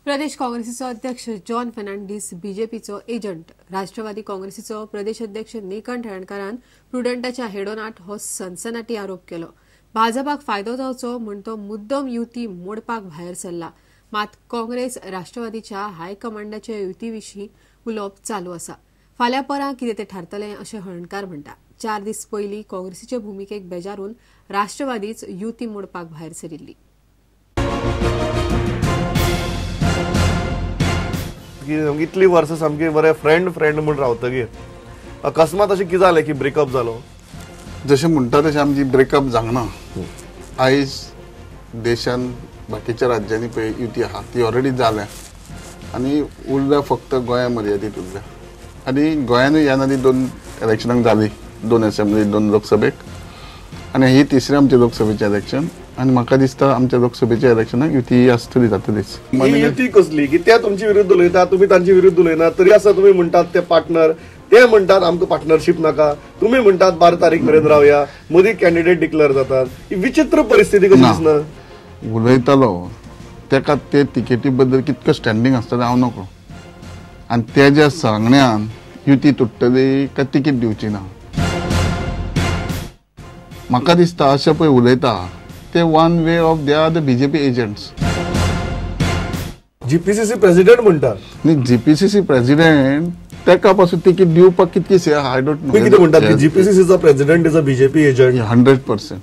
प्रदेश काँग्रेसीचो अध्यक्ष John Fernandes बीजेपीचो agent. राष्ट्रवादी काँग्रेसीचो प्रदेश अध्यक्ष नीलकंठ हळर्णकारान प्रुडंटाच्या हेडोनाट हो सनसनाटी आरोप केलो. भाजपाक फायदो जावचो म्हूण तो मुद्दम युती मोडपाक भायर सरला. मात काँग्रेस राष्ट्रवादीच्या हायकमांडाच्या युती विशीं उलोवप चालू आसा. फाल्यां परां कितें तें थारतलें अशें हळर्णकार म्हणटा. 4 दीस पयलीं काँग्रेसीचे भुमिकेक बेजारून राष्ट्रवादीच युती मोडपाक भायर सरिल्ली. इतली वर्सां सामकी बरे फ्रेंड फ्रेंड म्हूण रावतगीर अकस्मात अशें कितें जालें की ब्रेकअप जालो? जशें म्हणटा तशें आमची ब्रेकअप जावंक ना. आयज देशान बाकीच्या राज्यांनी पळय युती आहा ती ऑलरेडी जाल्या आनी उरल्या फक्त गोंया मर्यादीत उरल्या. आनी गोंयानूय ह्या नदी 2 इलेक्शनाक जाली, 2 असेंब्ली 2 लोकसभेक, आनी ही तिसरी आमची लोकसभेचें इलेक्शन. आनी म्हाका दिसता आमच्या लोकसभेच्या इलेक्शनाक युती आसतली, जातलीच. ही युती कसली की ते तुमचे विरुद्ध उलयता, तुमी तांचे विरुद्ध उलयना, तरी आसा तुमी म्हणटात ते पार्टनर, ते म्हणटात आमकां पार्टनरशीप नाका, तुमी म्हणटात 12 तारीख मेरेन रावया, मदीं कॅन्डिडेट डिक्लेअर जातात. ही विचित्र परिस्थिती कशी दिसना? उलयतालो तेका ते तिकेटी बद्दल कितको स्टँडींग आसता हांव नको, आनी तेज्या सांगण्यान युती तुट्टली काय तिकीट दिवची ना. म्हाका दिसता अशें पळय उलयता ते one way of they are the BJP agents. GPCC president म्हणटात न्ही, जीपीसीसी प्रेसिडेंट तेका पासून तिकीट दिवपाक कितकी I don't know. कितें म्हणटात की जीपीसीसीचो president is a BJP agent? 100%.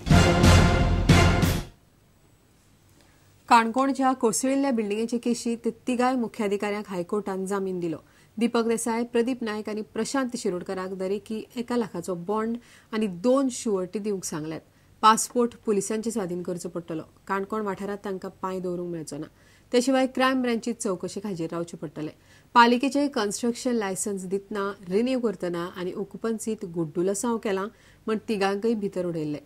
काणकोणच्या कोसळिल्ल्या बिल्डिंगेचे केशीत तिगाय मुख्याधिकाऱ्यांक हायकोर्टान जामीन दिलो. दीपक देसाय, प्रदीप नायक आनी प्रशांत शिरोडकराक दरेकी 1 लाखाचो बॉन्ड आनी 2 शुअरिटी दिवंक सांगल्यात. पासपोर्ट पुलिसांचे स्वाधीन करचो पडटलो. काणकोण वाठारांत तांकां पांय दवरूंक मेळचो ना. ते शिवाय क्रायम ब्रांचीत चवकशेक हाजीर रावचें पडटलें. पालिकेचे कन्स्ट्रक्शन लायसन्स दितना, रिन्यू करतना आनी ऑक्युपन्सीत गुड्डुलसांव केलां म्हण तिगांकय भितर उडयल्ले.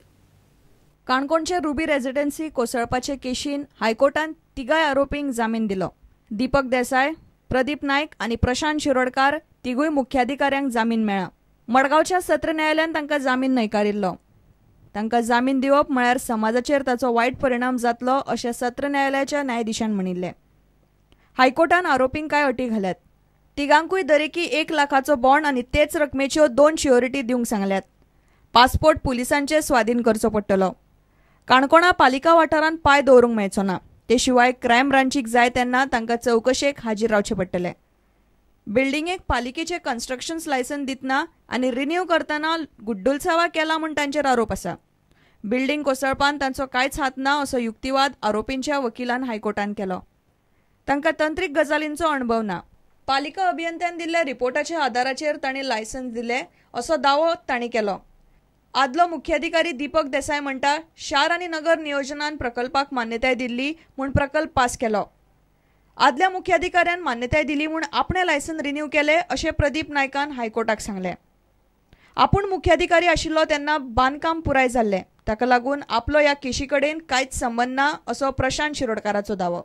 काणकोणचे रुबी रेजिडेन्सी कोसळपाचे केशीन हायकोर्टान तिगाय आरोपींक जामीन दिलो. दीपक देसाय, प्रदीप नायक आनी प्रशांत शिरोडकार तिगूय मुख्याधिकाऱ्यांक जामीन मेळ्ळा. मडगांवच्या सत्र न्यायालयान तांकां जामीन न्हयकारिल्लो. तांकां जामीन दिवप म्हळ्यार समाजाचेर ताचो वायट परिणाम जातलो अशें सत्र न्यायालयाच्या न्यायाधिशान म्हणिल्लें. हायकोर्टान आरोपींक कांय अटी घाल्यात. तिगांकूय दरेकी 1 लाखाचो बॉन्ड आनी तेच रकमेच्यो 2 शुअरिटी दिवंक सांगल्यात. पासपोर्ट पुलिसांचे स्वाधीन करचो पडटलो. काणकोणा पालिका वाठारांत पांय दवरूंक मेळचो ना. ते शिवाय क्रायम ब्रांचीक जाय तेन्ना तांकां चवकशेक हाजीर रावचें पडटलें. बिल्डिंगेक पालिकेचे कन्स्ट्रक्शन लायसन्स दितना आनी रिन्यू करतना गुड्डुलसावा केला म्हूण तांचेर आरोप आसा. बिल्डिंग कोसळपान तांचो कांयच हात ना असो युक्तिवाद आरोपींच्या वकिलान हायकोर्टान केलो. तांकां तंत्रीक गजालींचो अणभव ना. पालिका अभियंत्यान दिल्ल्या रिपोर्टाच्या आदाराचेर तांणी लायसन्स दिले असो दावो तांणी केलो. आदलो मुख्याधिकारी दीपक देसाय म्हणटा, शार आनी नगर नियोजनान प्रकल्पाक मान्यताय दिल्ली म्हूण प्रकल्प पास केलो. आदल्या मुख्याधिकाऱ्यान मान्यताय दिली म्हूण आपणे लायसन रिन्यू केले अशें प्रदीप नायकान हायकोर्टाक सांगलें. आपूण मुख्याधिकारी आशिल्लो तेन्ना बांदकाम पुराय जाल्लें, ताका लागून आपलो ह्या केशी कडेन कांयच संबंद ना असो प्रशांत शिरोडकाराचो दावो.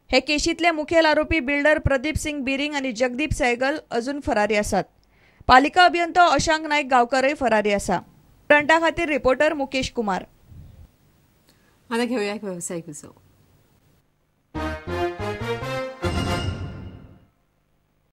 हे केशींतले मुखेल आरोपी बिल्डर प्रदीप सिंग बिरिंग आनी जगदीप सहगल अजून फरारी आसात. पालिका अभियंतो अशांक नायक गांवकारय फरारी आसा. फ्रंटा खातीर रिपोर्टर मुकेश कुमार. आता घेऊया एक व्यावसायिक विसव.